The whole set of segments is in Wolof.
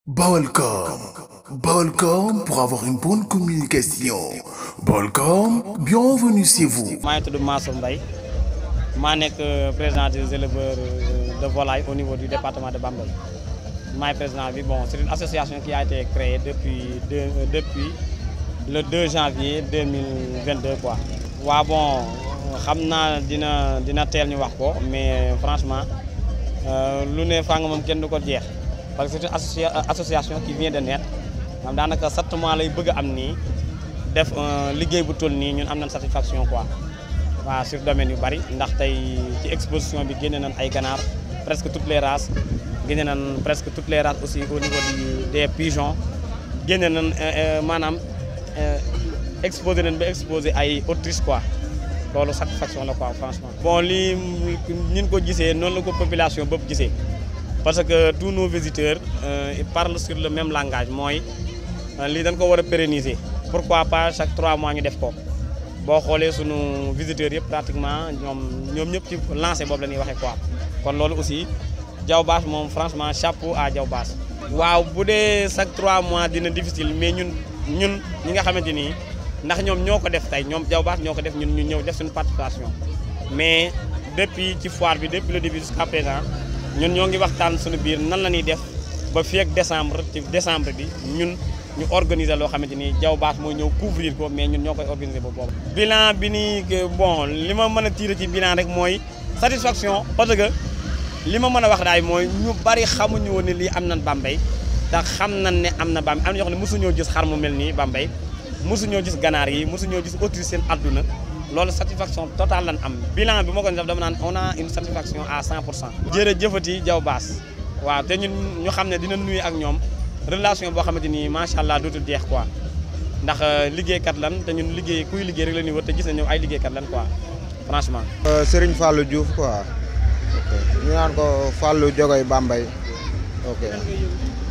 Balcom. Balcom pour avoir une bonne communication. Balcom, bienvenue chez vous. maa ngi tudd Mansour Mbaye maa nekk président des éleveurs de volaille au niveau du département de Bambey maay président bi. Bon, c'est une association qui a été créée depuis le 2 janvier 2022 quoi. waaw bon xam naa dina teel ñu wax ko mais franchement lu ne fàng moom kenn du ko jeex parce que c'est une association qui vient de naître maanaam daanaka 7 mois lay bëgg a am nii def liggéey bu toll nii ñun am nañ satisfaction quoi. waaw sur domaine yu bari ndax tey ci exposition bi génne nañ ay ganaar presque toutes les races génne nañ presque toutes les races aussi au niveau des pigeons génne nañ maanaam exposé nañ ba exposé ay autriches quoi loolu satisfaction la quoi franchement. bon lii ñun ko gisee noonu la ko population bëpp gisee parce que tous nos visiteurs ils parlent sur le même langage mooy lii dañ ko war a pérenniser. pourquoi pas chaque 3 mois ñu def ko boo xoolee sunu visiteurs yëpp pratiquement ñoom ñëpp ci lancé boobu la ñuy waxee quoi kon loolu aussi Diaw Basse moom franchement chapeau à Diaw Basse. waaw bu dee chaque 3 mois dina difficile mais ñun ñi nga xamante ni ndax ñoom ñoo ko def tey ñoom Diaw Basse ñoo ko def ñun ñu ñëw def suñu participation mais depuis ci foire bi depuis le début jusqu'à présent ñun ñoo ngi waxtaan suñu biir nan la ñuy def ba fii ak décembre bi ñun. ñu organiser loo xamante ni Diaw Basse mooy ñëw couvrir ko mais ñun ñoo koy organiser ba boobu. bilan bi nii bon li ma mën a tirer ci bilan rek mooy satisfaction parce que li ma mën a wax daay mooy ñu bari xamuñu woon ne lii am nañ Bambey te xam nañ ne am na Bambey am na ñoo xam ne mosuñoo gis xar mu mel nii Bambey mosuñoo gis ganaar yi mosuñoo gis autriche seen adduna loolu satisfaction totale lañ am bilan bi ma ko def dama naan on a une satisfaction à 100%. jërëjëfati Diaw Basse waaw te ñun ñu xam ne dina nuyu ak ñoom. relation boo xamante ni macha allah dootul jeex quoi ndax liggéeykat lan te ñun kuy liggéey rek la ñuy wër te gis nañu ay liggéeykat lan quoi franchement. Serigne Fallou Diouf quoi. ok ñu naan ko Fallou Jogoy Bambey. ok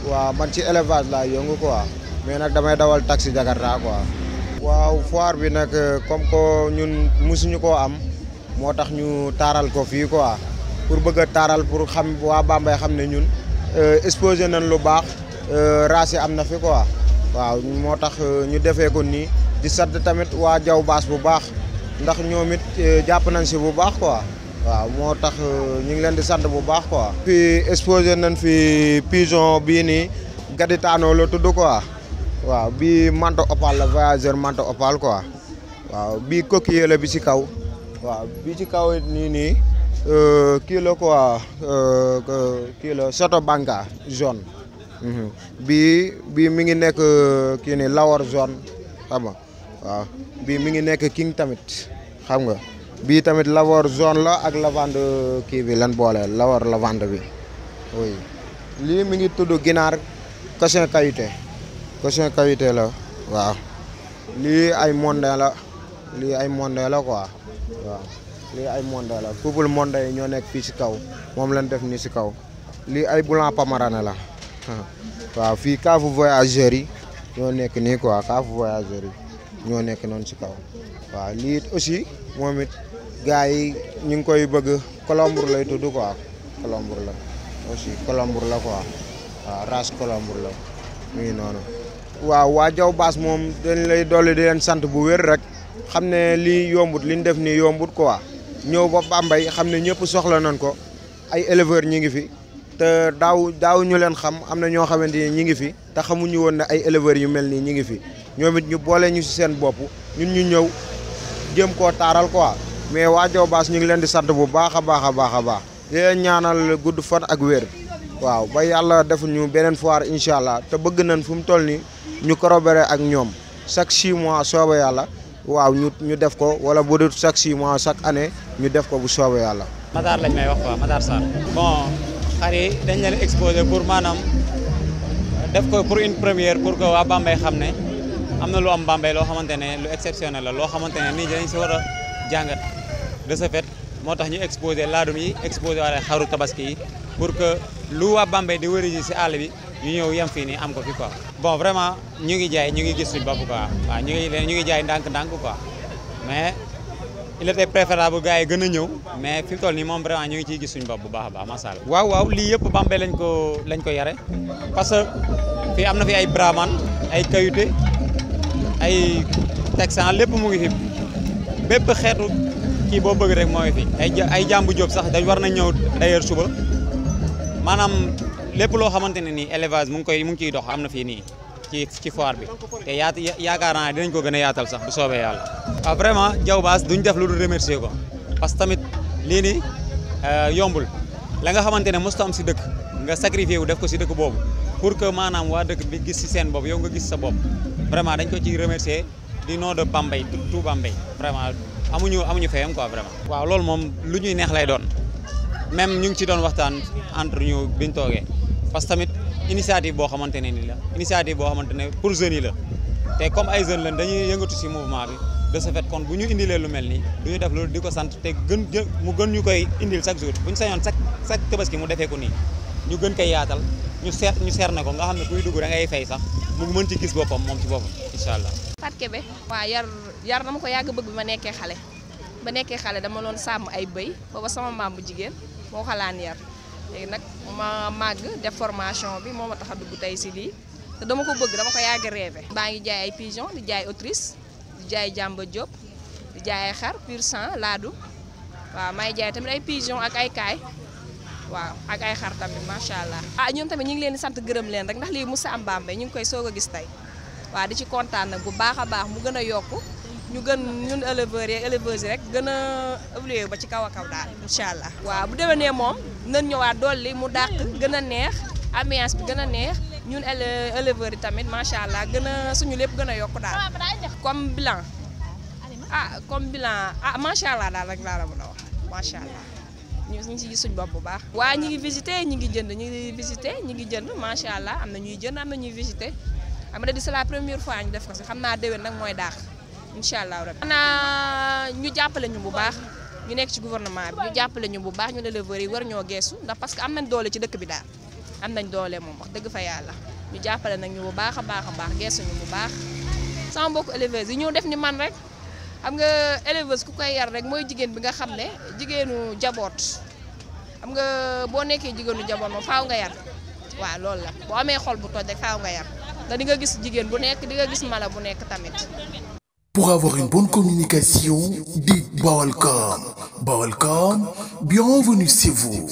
waaw man ci élevage laa yëngu quoi mais nag damay dawal taxi Jakarta quoi. waaw foire bi nag comme que ñun musuñu koo am moo tax ñu taaral ko fii quoi pour bëgg a taaral pour xam waa Bambey xam ne ñun exposé nañ lu baax. race am na fi quoi waaw moo tax ñu defee ko nii di sant tamit waa Diaw Basse bu baax ndax ñoom it jàpp nañ si bu baax quoi waaw moo tax ñu ngi leen di sant bu baax quoi. fii exposé nañ fi pigeon bii nii gaditaano la tudd quoi waaw bii manteau opale la voyageur manteau opale quoi waaw bii coquillé la bi ci kaw waaw bi ci kaw nii kii la quoi kii la soto banca jaune. bii mi ngi nekk kii ni lawar jaune xam nga waaw bii mi ngi nekk king tamit xam nga bii tamit lawar jaune la ak lavande kii bi lan boole lawar lavande bi oui lii mi ngi tudd ginaar cochin kayité la waaw lii ay mondin la quoi waaw lii ay mondin la couple mondin yi ñoo nekk fii si kaw moom lañ def nii si kaw lii ay blanc pamarane la waaw fii kaafu voyageurs yi ñoo nekk nii quoi kaafu voyageurs yi ñoo nekk noonu ci kaw waaw lii aussi moom it gars yi ñu ngi koy bëgg colombre lay tudd quoi colombre la aussi colombre la quoi waaw race colombre la mu ngi noonu. waaw waa Diaw Basse moom dañ lay dolli di leen sant bu wér rek xam ne lii yombut li ñu def nii yombut quoi ñëw ba Bambey xam ne ñëpp soxla nañ ko ay éleveurs ñi ngi fi. te daaw ñu leen xam am na ñoo xamante ni ñi ngi fi te xamuñu woon ne ay éleveurs yu mel nii ñi ngi fi ñoom it ñu boole ñu si seen bopp ñun ñu ñëw jéem koo taaral quoi mais waa Diaw Basse ñu ngi leen di sant bu baax a baax a baax a baax di leen ñaanal gudd fan ak wér waaw ba yàlla defu ñu beneen foire incha allah te bëgg nañ fu mu toll nii ñu corroborer ak ñoom chaque 6 mois soobe yàlla waaw ñu def ko wala bu dul chaque 6 mois chaque année ñu def ko bu soobe yàlla. Matar lañ may wax quoi Matar Sarr. bon. xar yi dañ leen exposé pour maanaam def ko pour une première pour que waa Bambey xam ne am na lu am Bambey loo xamante ne lu exceptionnel la loo xamante ne nii dañ si war a jàngat de ce fait moo tax ñu exposé laadum yi exposé wala xaru tabaski yi pour que lu waa Bambey di wëri ji si àll bi ñu ñëw yem fii nii am ko fi quoi. bon vraiment ñu ngi jaay ñu ngi gis suñu bopp quoi waaw ñu ngi jaay ndànk-ndànk quoi mais. il était préférable gars yi gën a ñëw mais fi mu toll nii moom vraiment ñu ngi ciy gis suñu bopp bu baax a baax macha allah. waaw lii yëpp Bambey lañ ko yare parce que fii am na fi ay brahman ay kayute ay texan lépp mu ngi fi bépp xeetu kii boo bëgg rek moo ngi fi ay jàmbu jóob sax dañ war na ñëw d'ailleurs suba maanaam lépp loo xamante ne nii élevage mu ngi ciy dox am na fii nii ci foire bi te yaakaar naa dinañ ko gën a yaatal sax bu soobee yàlla. waaw vraiment Diaw Basse duñ def lu dul remercier ko parce que tamit lii nii yombul la nga xamante ne mosut am si dëkk nga sacrifié wu def ko si dëkk boobu pour que maanaam waa dëkk bi gis si seen bopp yow nga gis sa bopp vraiment dañ ko ciy remercier du nom de Bambey tout Bambey vraiment amuñu fayam quoi vraiment. waaw loolu moom lu ñuy neex lay doon même ñu ngi ci doon waxtaan entre ñu biñ toogee parce que tamit initiative boo xamante ne ni la initiative boo xamante ne pour jeunes yi la te comme ay jeunes lañ dañuy yëngatu si mouvement bi de ce fait kon bu ñu indilee lu mel nii du ñu def loolu di ko sant te mu gën ñu koy indil chaque jour bu ñu sañoon chaque tabaski mu defee ko nii ñu gën koy yaatal ñu seer na ko nga xam ne kuy dugg da ngay fay sax mu mën ci gis boppam moom ci boppam incha allah. Fatou Kébé waaw yar dama ko yàgg bëgg bi ma nekkee xale dama doon sàmm ay bëy booba sama maam bu jigéen moo xalaan yar léegi nag ma màgg def formation bi moo ma tax a dugg tey si lii te dama ko bëgg dama ko yàgg rêvé. baa ngi jaay ay pigeon di jaay autrice di jaay jàmba diop di jaay ay xar pur sang laadu waaw may jaay tamit ay pigeon ak ay kaay waaw ak ay xar tamit macha allah. ñoom tamit ñu ngi leen di sant gërëm leen rek ndax lii musa am Bambey ñu ngi koy soog a gis tey waaw di ci kontaan nag bu baax a baax mu gën a yokku ñu gën ñun éleveurs yi éleveuses yi rek gën a évoluer ba ci kaw a kaw daal incha allah. waaw bu déwénee moom nañ ñëwaat dolli mu dàq gën a neex ambiance bi gën a neex ñun éleveurs yi tamit macha allah gën a suñu lépp gën a yokku daal. comme bilan macha allah daal rek laa la mën a wax macha allah ñu ngi si gis suñu bopp bu baax. waa ñi ngi visité ñi ngi jënd ñi ngi jënd macha allah am na ñuy jënd am na ñuy visité xam nga c'est la première fois ñu def ko si xam naa déwén nag mooy dàq. incha allah rabbi xanaa ñu jàppale ñu bu baax ñu nekk ci gouvernement bi ñu jàppale ñu bu baax ñu éleveurs yi war ñoo geesu ndax parce que am nañ doole ci dëkk bi daal am nañ doole moom wax dëgg fa yàlla ñu jàppale nag ñu bu baax a baax geesu ñu bu baax sama mbokku éleveurs yi ñoo def ni man rek xam nga éleveurs ku koy yar rek mooy jigéen bi nga xam ne jigéenu jaboot xam nga boo nekkee jigéenu jaboot moom faaw nga yar waaw loolu la boo amee xol bu toj rek faaw nga yar da di nga gis jigéen bu nekk di nga gis mala bu nekk tamit. Pour avoir une bonne communication, dites Baolcom. Baolcom, bienvenue chez vous.